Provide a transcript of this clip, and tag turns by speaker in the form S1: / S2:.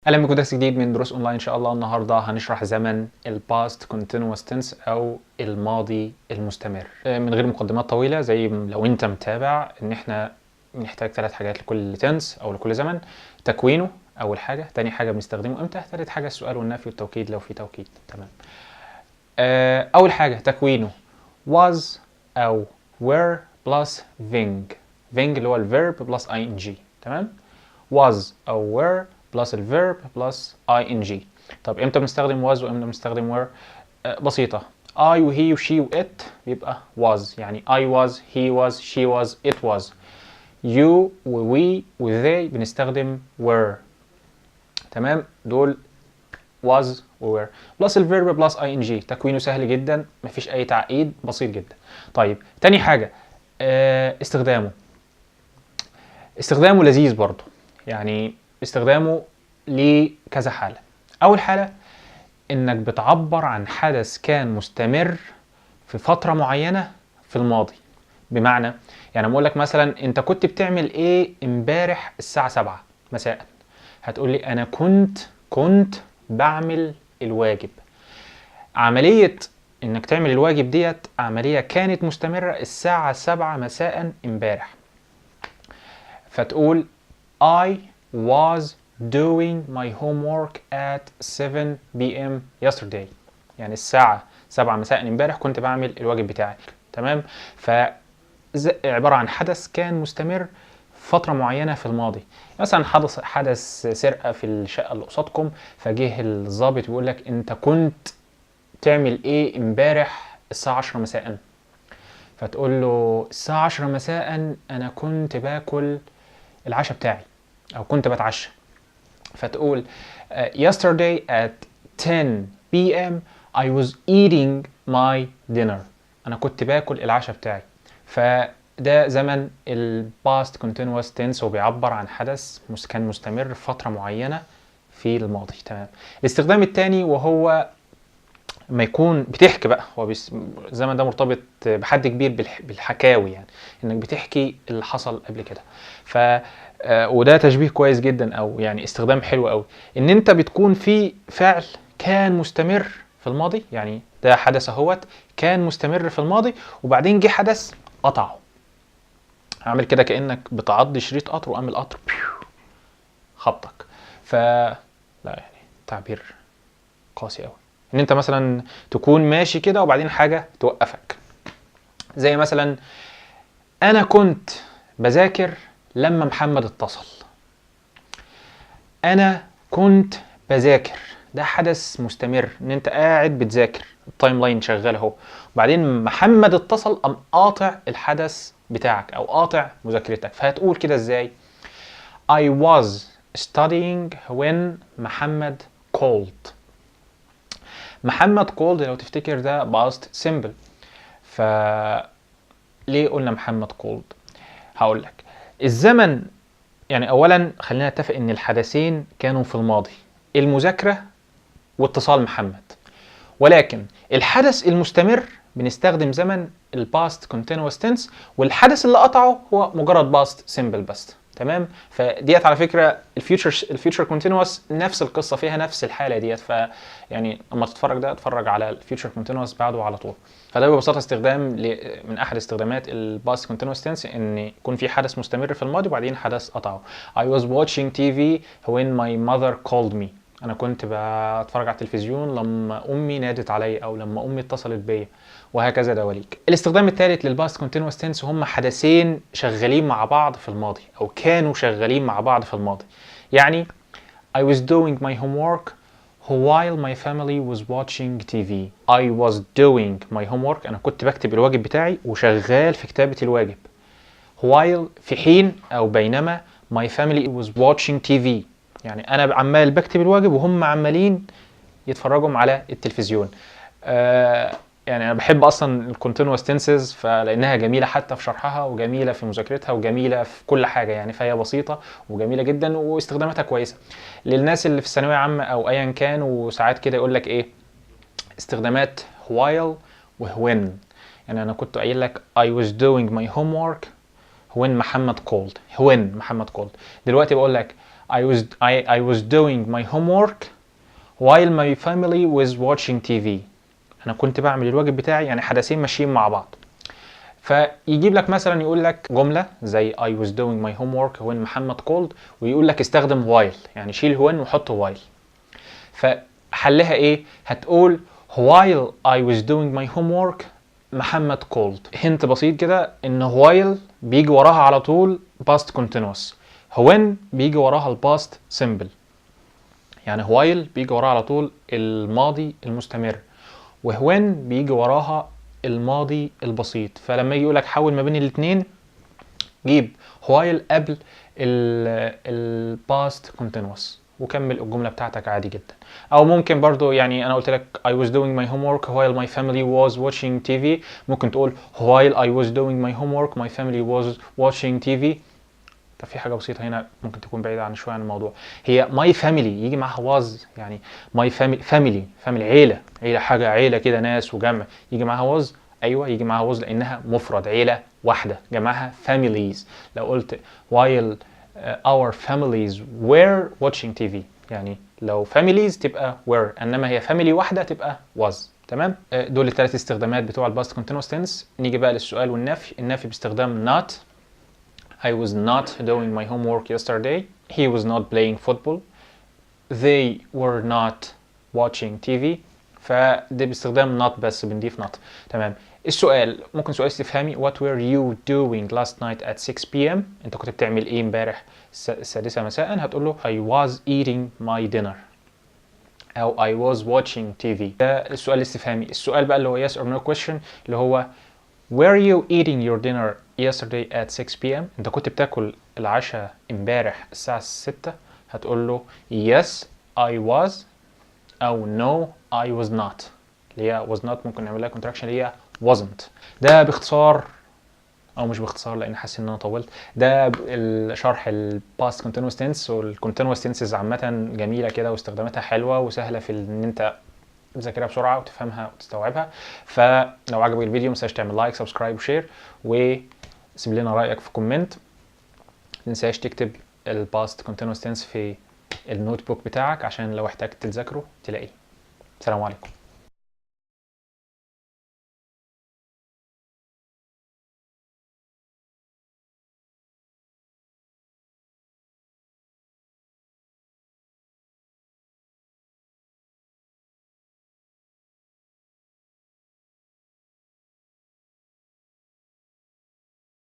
S1: اهلا بكم، درس جديد من دروس اونلاين. ان شاء الله النهارده هنشرح زمن ال past continuous tense او الماضي المستمر. من غير مقدمات طويله، زي لو انت متابع ان احنا بنحتاج ثلاث حاجات لكل tense او لكل زمن: تكوينه اول حاجه، تاني حاجة بنستخدمه امتى، ثالث حاجة السؤال والنفي والتوكيد لو في توكيد. تمام. اول حاجة تكوينه was او were plus V-ing، V-ing اللي هو ال verb plus ing. تمام، was او were plus ال verb plus ing. طب امتى بنستخدم was وامتى بنستخدم were؟ بسيطة، I و he و she و it بيبقى was، يعني I was، he was، she was، it was. you و we و they بنستخدم were. تمام، دول was و were plus ال verb plus ing. تكوينه سهل جدا، مفيش اي تعقيد، بسيط جدا. طيب، تاني حاجة استخدامه. استخدامه لذيذ برضه، يعني استخدامه لكذا حالة. أول حالة إنك بتعبر عن حدث كان مستمر في فترة معينة في الماضي. بمعنى يعني أقول لك مثلا: أنت كنت بتعمل إيه امبارح الساعة 7 مساء؟ هتقول لي: أنا كنت بعمل الواجب. عملية إنك تعمل الواجب ديت عملية كانت مستمرة الساعة 7 مساء امبارح، فتقول: I was doing my homework at 7 p.m. yesterday. يعني الساعة 7 مساء امبارح كنت بعمل الواجب بتاعي. تمام، ف عبارة عن حدث كان مستمر فترة معينة في الماضي. مثلا حدث سرقة في الشقة اللي قصادكم، فجه الضابط بيقول لك: انت كنت تعمل ايه امبارح الساعة 10 مساء؟ فتقول له: الساعة 10 مساء انا كنت باكل العشاء بتاعي او كنت بتعشى. فتقول: yesterday at 10 p.m. I was eating my dinner. انا كنت باكل العشاء بتاعي. فده زمن ال past continuous tense وبيعبر عن حدث كان مستمر فترة معينة في الماضي. تمام، الاستخدام الثاني وهو لما يكون بتحكي بقى. هو الزمن ده مرتبط بحد كبير بالحكاوي، يعني انك بتحكي اللي حصل قبل كده. ف وده تشبيه كويس جدا او يعني استخدام حلو قوي، ان انت بتكون في فعل كان مستمر في الماضي، يعني ده حدث اهوت كان مستمر في الماضي وبعدين جه حدث قطعه. عامل كده كانك بتعضي شريط قطر وقام القطر بيو خبطك. لا، يعني تعبير قاسي قوي، ان انت مثلا تكون ماشي كده وبعدين حاجة توقفك، زي مثلا: انا كنت بذاكر لما محمد اتصل. انا كنت بذاكر، ده حدث مستمر ان انت قاعد بتذاكر، ال timeline شغال اهو، وبعدين محمد اتصل قام قاطع الحدث بتاعك او قاطع مذاكرتك. فهتقول كده ازاي؟ I was studying when محمد called. محمد called لو تفتكر ده past simple. ف ليه قلنا محمد called؟ هقول لك الزمن. يعني اولا خلينا نتفق ان الحدثين كانوا في الماضي، المذاكرة واتصال محمد، ولكن الحدث المستمر بنستخدم زمن ال past continuous tense، والحدث اللي قطعه هو مجرد past simple بس. تمام، فديت على فكرة ال future continuous نفس القصه، فيها نفس الحالة ديت. ف يعني لما تتفرج ده اتفرج على ال future continuous بعده على طول. فده ببساطة استخدام من احد استخدامات ال past continuous tense، ان يكون في حدث مستمر في الماضي وبعدين حدث قطعه. I was watching TV when my mother called me. انا كنت بتفرج على التلفزيون لما امي نادت علي او لما امي اتصلت بيا، وهكذا دواليك. الاستخدام الثالث لل past continuous tense هم حدثين شغالين مع بعض في الماضي او كانوا شغالين مع بعض في الماضي. يعني I was doing my homework while my family was watching TV. I was doing my homework، أنا كنت بكتب الواجب بتاعي وشغال في كتابة الواجب، while في حين أو بينما my family was watching TV، يعني أنا عمال بكتب الواجب وهم عمالين يتفرجوا على التلفزيون. يعني انا بحب اصلا ال continuous tenses، فلانها جميلة حتى في شرحها وجميلة في مذاكرتها وجميلة في كل حاجه، يعني فهي بسيطة وجميلة جدا واستخداماتها كويسة للناس اللي في الثانوية عامة او ايا كان. وساعات كده يقول لك ايه استخدامات while و when. يعني انا كنت قايل لك I was doing my homework when محمد called، when محمد called. دلوقتي بقول لك I was doing my homework while my family was watching TV. انا كنت بعمل الواجب بتاعي، يعني حدثين ماشيين مع بعض. فيجيب لك مثلا يقول لك جملة زي I was doing my homework when محمد called، ويقول لك استخدم while، يعني شيل when وحط while. فحلها ايه؟ هتقول while I was doing my homework محمد called. hint بسيط كده ان while بيجي وراها على طول past continuous، when بيجي وراها ال past simple. يعني while بيجي وراها على طول الماضي المستمر، و when بيجي وراها الماضي البسيط. فلما يجي يقول لك حول ما بين الاثنين، جيب while قبل ال past continuous وكمل الجملة بتاعتك عادي جدا. او ممكن برضو، يعني انا قلت لك I was doing my homework while my family was watching TV، ممكن تقول while I was doing my homework my family was watching TV. طب في حاجة بسيطة هنا ممكن تكون بعيدة عن شوية عن الموضوع، هي my family يجي معاها was، يعني my family، family family عيلة، عيلة حاجة، عيلة كده ناس وجمع، يجي معاها was؟ ايوه يجي معاها was لانها مفرد، عيلة واحدة جمعها families. لو قلت while our families were watching TV، يعني لو families تبقى were، انما هي family واحدة تبقى was. تمام؟ دول الثلاث استخدامات بتوع ال past continuous tense. نيجي بقى للسؤال والنفي. النفي باستخدام not. I was not doing my homework yesterday. He was not playing football. They were not watching TV. فده باستخدام not بس، بنضيف not. تمام. السؤال ممكن سؤال استفهامي، what were you doing last night at 6 p.m.؟ انت كنت بتعمل ايه امبارح 6 مساء؟ هتقول له I was eating my dinner او I was watching TV. ده السؤال الاستفهامي. السؤال بقى اللي هو yes or no question، اللي هو were you eating your dinner yesterday at 6 p.m.؟ انت كنت بتاكل العشاء امبارح الساعة 6؟ هتقول له yes I was او no I was not، اللي هي was not ممكن نعمل لها contraction اللي هي wasn't. ده باختصار، او مش باختصار لان حاسس ان انا طولت، ده الشرح ال past continuous tense. وال continuous tenses عامة جميلة كده واستخداماتها حلوة وسهلة في ان انت تذاكرها بسرعة وتفهمها وتستوعبها. فلو عجبك الفيديو متنساش تعمل like، subscribe و share، وسيب لنا رايك في comment. متنساش تكتب ال past continuous tense في ال notebook بتاعك عشان لو احتجت تذاكره تلاقيه. السلام عليكم.